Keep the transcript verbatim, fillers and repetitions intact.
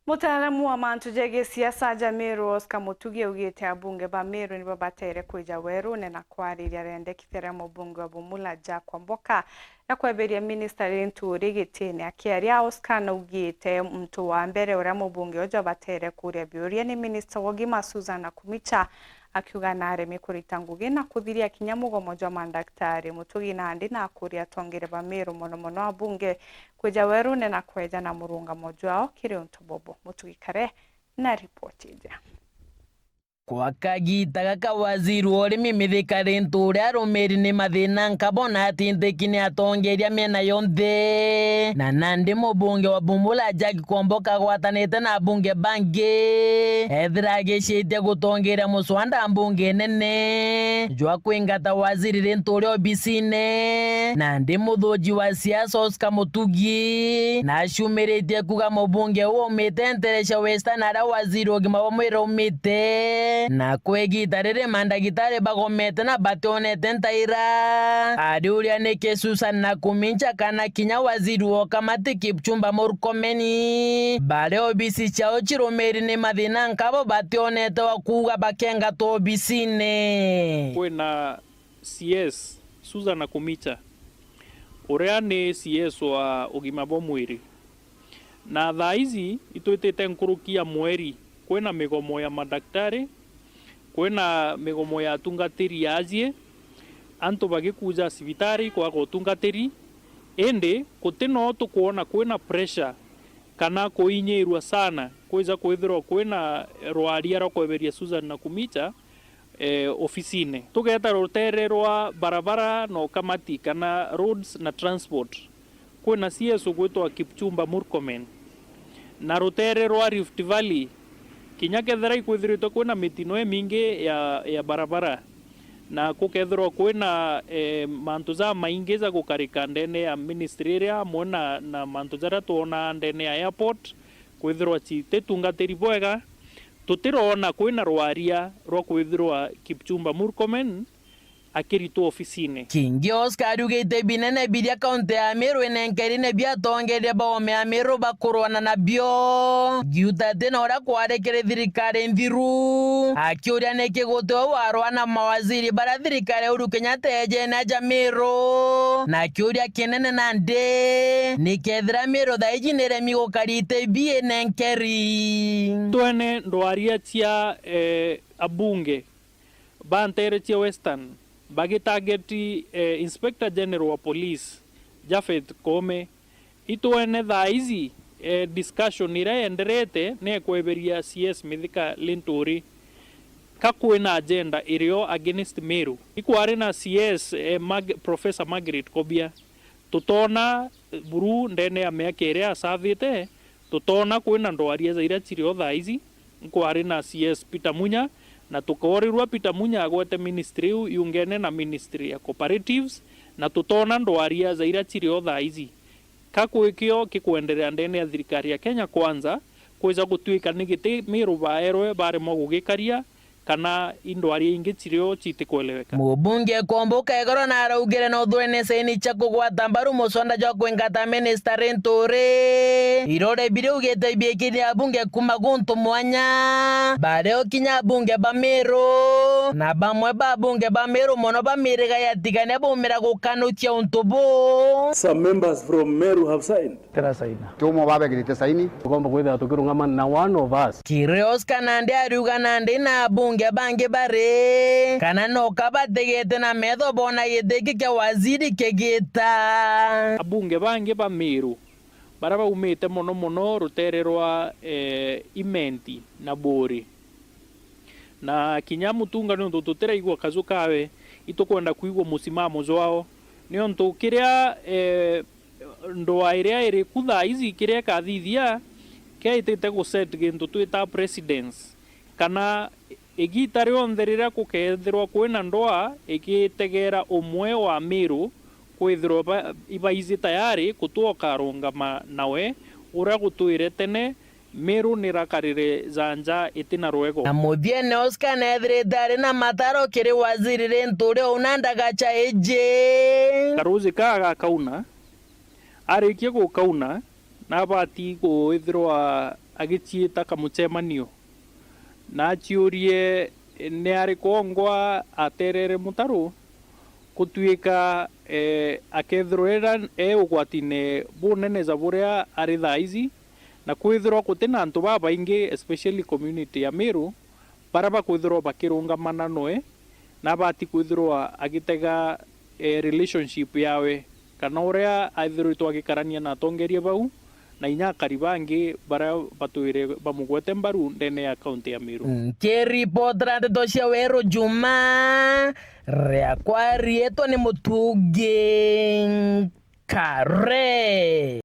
Mutaaramu wa mantu jegie siasa ja Meru, Oscar Mutugi, augite abunge ba Meru nibo batere kwija werune na kwariria arendekithia ria mubunge wa Bumula, Jack Kwamboka, na kweberia minista Linturi gitine. Akiaria, Oscar naugite muntu wa mbere uria mubunge uju abatere kuria biuria ni minista wa ugima, Susan Nakhumicha, akiuga naremi kurita ngugi na kuthiria kinya mugomo jwa mandaktari. Mutugi nandi nakuria atongeria ba Meru, mono mono abunge, kwija werune na kweja na murungamo jwao kiri untu bubu. Mutugi Kare na ripoti iji. Kwa kagiita gaka, waziri wa urimi Mithika Linturi arumiri ni mathina nkabo na atintiki ni atongeria miena yonthe. Na nandi mubunge wa Bumula Jack Kwamboka agwatanite na abunge bangi, ethira agiciitia gutongeria muswanda mbunge nene jwa kwingata waziri Linturi obisine. Nandi muthuji wa siasa Oscar Mutugi na aciumiritie kuga mubunge uu aumite ntere cia Western, aria waziri wa ugima bwa mwiri aumite, na kwa igiita riri mandagitari bagomete na bationete ntaira. Ari uria niki Susan Nakhumicha kana kinya waziri wa ukamati Kipchumba Murkomen, baria obisi ciao cirumiri ni mathina nkabo bationete wa kuuga bakengatwa obisine. Kwina C S Susan Nakhumicha, uria ni C S wa ugima bwa mwiri. Na thaa ici itwitite nkuruki ya mweri, kwina migomo ya madaktari, kwina migomo ya atungatiri ya ajie, antu bagikuja cibitari kwaga utungatiri, indi guti no tukwona kwina pressure kana kuinyirua sana kwija kwithirwa kwina rwaria rwa kweberia Susan Nakhumicha, eh, ofisine. Tugeta rutere rwa barabara na ukamati kana roads na transport, kwina C S ugwitwa Kipchumba Murkomen. Na rutere rwa Rift Valley, kinya kethira ikwithiritwe kwina mitino imingi ya, ya barabara, na kukethirwa kwina, eh, mantu jamaingi ja gukarika ndene ya ministry iria, amwe na, na mantu jaria twonaa ndene ya airport, kwithirwa cititungatiri bwega, tutirona kwina rwaria rwa kwithirwa Kipchumba Murkomen akiritwa ofisine. Kingi Oscar ariugite binene biria kaunti ya Meru inenkerine bia atongeria ba ome ya Meru bakurwana nabio. Giuta ati na uria kwari kiri thirikari nthiru. Akiuria niki guti we warwa na mawaziri baria thirikari ya Uhuru Kenyatta yejene aja Meru. Na kiuria kinene nandi, nikethira Meru thaiji niremi gukari iti bi inenkeri. Twene ndwaria cia, eh, abunge ba ntere cia Western bagitargeti, eh, Inspector General wa Police, Japhet Koome. Itwene thaa ici, eh, discussion iria yenderete ni ekweberia C S Mithika Linturi ka kwina agenda irio against Meru. Ikwari na C S, eh, Mag-, Professor Margaret Kobia. Tutona, eh, buru ndene ya miaka iria asavite, tutona kwina ndwaria ja iria cirio thaa ici. Nkwari na C S Peter Munya, na tukorirua Peter Munya agwete ministry iu iungene na ministry ya cooperatives, na tutona ndwaria ja iria cirio thaa ici. Ka kwikio kikwenderea ndene ya thirikari ya Kenya Kwanza, kwija gutwika ni giti Meru baerwe baremwa gugikaria, kana i ndwaria ingi cirio citikweleweka. Mubunge Kwamboka igoro na araugire no thwene saini cia kugwata mbaru muswanda jwa kwingata minista Linturi. Irore biri ugite biikire abunge kuma guntu mwanya, bario kinya abunge ba Meru, na bamwe ba abunge ba Meru mono ba miriga ya tigania baumira gukanukia untu buu. Some members from Meru have signed. Tirasaina. Ti umwe babegirite saini. Tugomba kwithira tukirungama na one of us. Kiri Oscar nandi ariuga nandi na abunge bangi bari kana noka bategete na metho bona giti giki kia waziri kigita. Abunge bangi ba Meru baria baumite mono mono rutere rwa, eh, Imenti na Buuri. Na kinya Mutunga, niuntu tutiraigua kaju kawe, itukwenda kwigua musimamo jwao. Niuntu kiria, eh, ndwaa iria iri ku thaa ici kiria ikathithia, kiaitite guset gintu twita precedence, kana igita rionthe riria gukethirwa kwina ndwaa igitegera umwe wa Meru, kwithirwa ba-, ibaizi tayari gutwa ukarungama nawe, uria gutwire tene, Meru nirakarire janja itina rwego. Na muthiene Oscar neethirite ari na mataro kiri waziri Linturi uuna ndagacha iji. Karuji kaa gakauna, arikia gukauna, nabati kwithirwa agiciita kamucemanio, na aciurie ni ari kwongwa aterere mutaru, gutuika, eh, akethirwa era e ugwatine bunene ja buria ari thaa ici, na kwithirwa guti na antu babaingi, especially community ya Meru, baria bakwithirwa bakirungamana noe, na abati kwithirwa agitega, eh, relationship yawe, kana uria aithiritwe agikarania na atongeria bau, na inya akari bangi baria batwire bamugwete mbaru ndene ya kaunti ya Meru. Nkiripotera ndeto cia Weru Juma, riakwa riitwa ni Mutungi Nkare.